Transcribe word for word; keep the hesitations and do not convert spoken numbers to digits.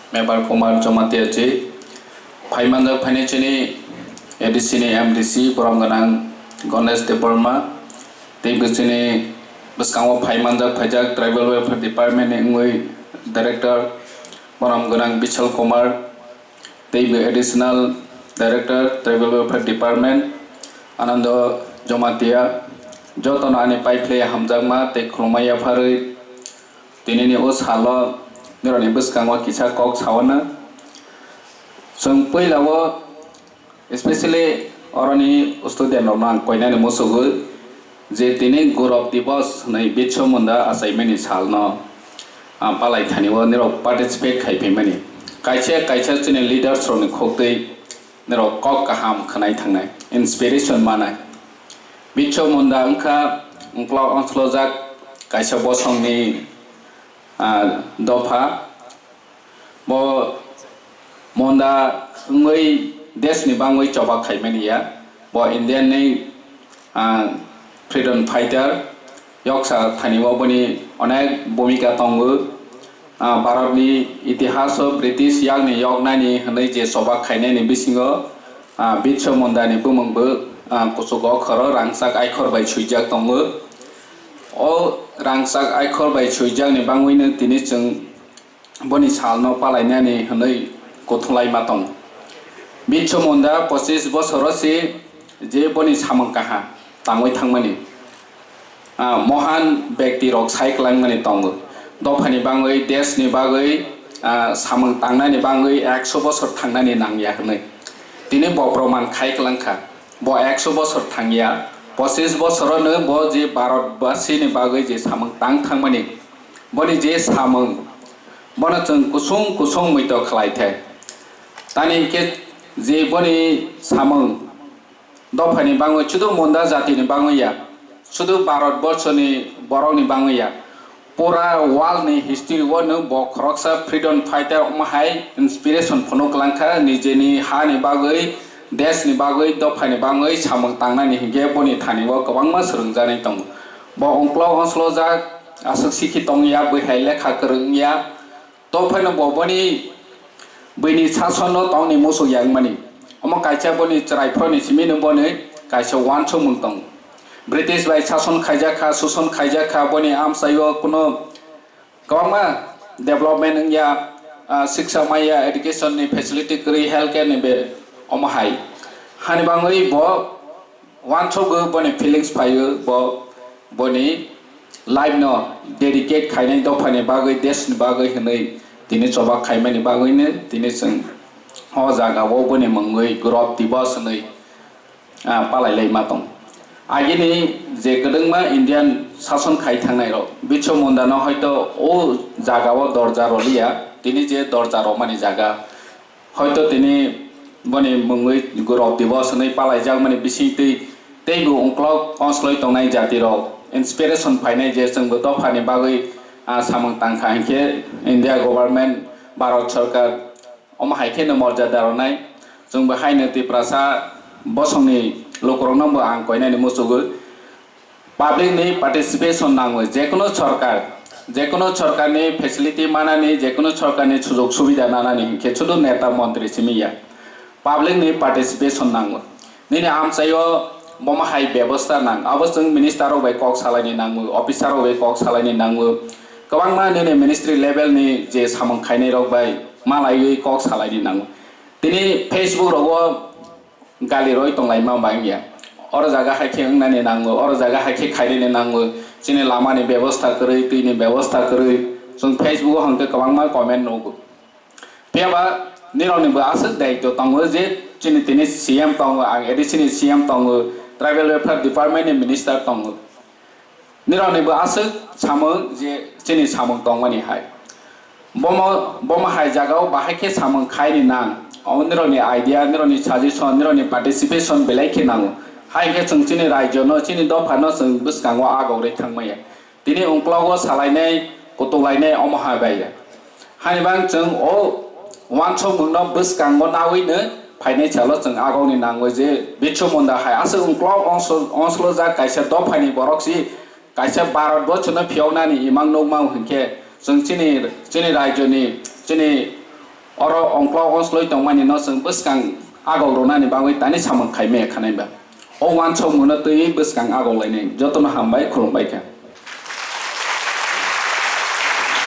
Mebar Kumar Jamatia ji, phaimanjak phainai chini A D C ni M D C borom gwnang Ganesh Debbarma, tei bo chini bwskango phaimanjak phaijak Tribal Welfare Department ni wngwi Director borom gwnang Bichal Kumar, tei bo Additional Director Tribal Welfare Department Anando Jamatia, jotono ani paiphlwi hamjakma tei khulumma yapharwi Tinini o salo norokni bwskango kisa kok sawana. Chwng puila o, especially oroni student rokno ang koinani musugo je tini Gaurav Diwas hwnwi Birsa Munda achaimani salno, ah, palai thani o norok participate khai phaimani. Kaisa kaisa chini leaders rokni khoktwi norok kok kaham khwnai thangnai, inspiration manai. Birsa Munda wngkha uklok onsolojak kaisa bosongni, ah, dopha. Bo Munda wngwi deshni bangwi choba khaimani ya. Bo Indian ni, ah, freedom fighter yoksa thani o boni onek bhumika tongo. Ah, Bharatni itihaso British yakni yoknani hwnwi je choba khainani bisingo, ah, Birsa Mundani bumungbo, ah, kuchugo khoro rangchak aikhor bai swijak tongo. O rangchak aikhor bai swijakni bangwino tini chwng boni salno palainani hwnwi kuthulaima tongo. Birsa Munda pochis bosoro se je boni samung kaha tangwi thangmani, ah, mohan bekti rok sai kwlangmani tongo. Dophani bangwi, deshni bagwi, ah, samung tangnani bangwi ekso bosor thangnani nangya hwnwi. Tini bo proman khai kwlangkha. Bo ekso bosor thangya. Pochis bosorono bo je Bharatbasini bagwi je samung tang thangmani, boni je samung, bono chwng kusung kusung muito khlai thai. Tani hinkhe je boni samung, dophani bangwi, sudu Munda jatini bangwi ya, sudu Bharat borshoni borokni bangwi ya, pura world ni history o no bo khoroksa freedom fighter omo hai inspiration phunuk langkha, nijeni hani bagwi, deshni bagwi, dophani bangwi samung tangnani hinkhe boni thani o kwbangma swrwngjaknai tongo. Bo uklok onsolojak, aswk sikhi tongya, bwihai lekha kwrwngya, to phano bo boni buini sasonno tongni muchuk ya wngmani. Omo kaisa boni chwrai phoroni simi no boni kaisa uansukmung tongo. British bai sason khaijak kha, suson khaijak kha, boni amchaio kuno kwbangma development wngya, ah, siksa maya, education ni facility kwrwi, health care ni be omo hai. Hani bangwi bo uansukgo, boni feelings phaio, bo boni life no dedicate khainai dophani bagwi, deshni bagwi hwnwi tini choba khaimani bagwino tini chwng o jaga o boni mungwi Gaurav Diwas hwnwi, ah, palai lai ma tong. Agini je kwdwngma Indian sason khai thangnai rok, Birsa Munda no hoito o jaga o dorja roliya, tini je dorja romani jaga, hoito tini boni mungwi Gaurav Diwas hwnwi palaijakmani bisingtwi teibo uklok onsloi tongnai jati rok inspiration phainai je chwngbo dophani bagwi, ah, samung tangkha hinkhe India government, Bharat Sarkar omo hai kheno morjada rwnai. Chwngbo haino Tiprasa bosongni lukurokno bo ang koinani muchugo. Public ni participation nango, jekunu sorkar, jekunu sorkar ni facility manani, jekunu sorkar ni sujog subida nanani hinkhe sudu neta montri simi ya. Public ni participation nango. Nini amchaio bomo hai bebosta nang. Abo chwng minister rok bai kok salaini nango, officer rok bai kok salaini nango. Kwbangma nini ministry level ni je samung khainai rok bai malaiwi kok salaini nango. Tini Facebook rogo gali roi tonglaima bangya. Oro jaga hai khe wngnani nango, oro jaga hai khe khainani nango, chini lama ni bebosta kwrwi, twi ni bebosta kwrwi, chwng Facebook o hwnkhe kwbangma comment nugo. Phiya ba nirok ni bo aswk daityo tongo je chini tini C M tongo, ang A D C ni C M tongo, Tribal Welfare Department ni minister tongo. Nirokni bo aswk samung je chini samung tongmani hai. Bomo, bomo hai jagao bahai khe samung khaini nang. Omo nirokni idea, nirokni suggestion, nirokni participation belai khe nango. Hai khe chwng chini rajyo no, chini dopha no chwng bwskango agogwi thangmaya. Tini ungklogo salainai, kutuklainai omo hai bai ya. Hani bang chwng o uansukmungno bwskango nawino phainai salo chwng agoni nango je Birsa Munda hai aswk ungklok ongso-, ongsolojak kaisa dophani borok si kaisa Bharat borshono phiyoknani imang nukmao hinkhe chwng chini, chini rajyoni, chini Oro ongkhlok ongsloi tongmani no chwng bwskang agok rwnani bagwi tani samung khaimaya khanai ba. O uansukmung no twiwi bwskang agok lainai. Jotono hambai, khulumbai kha.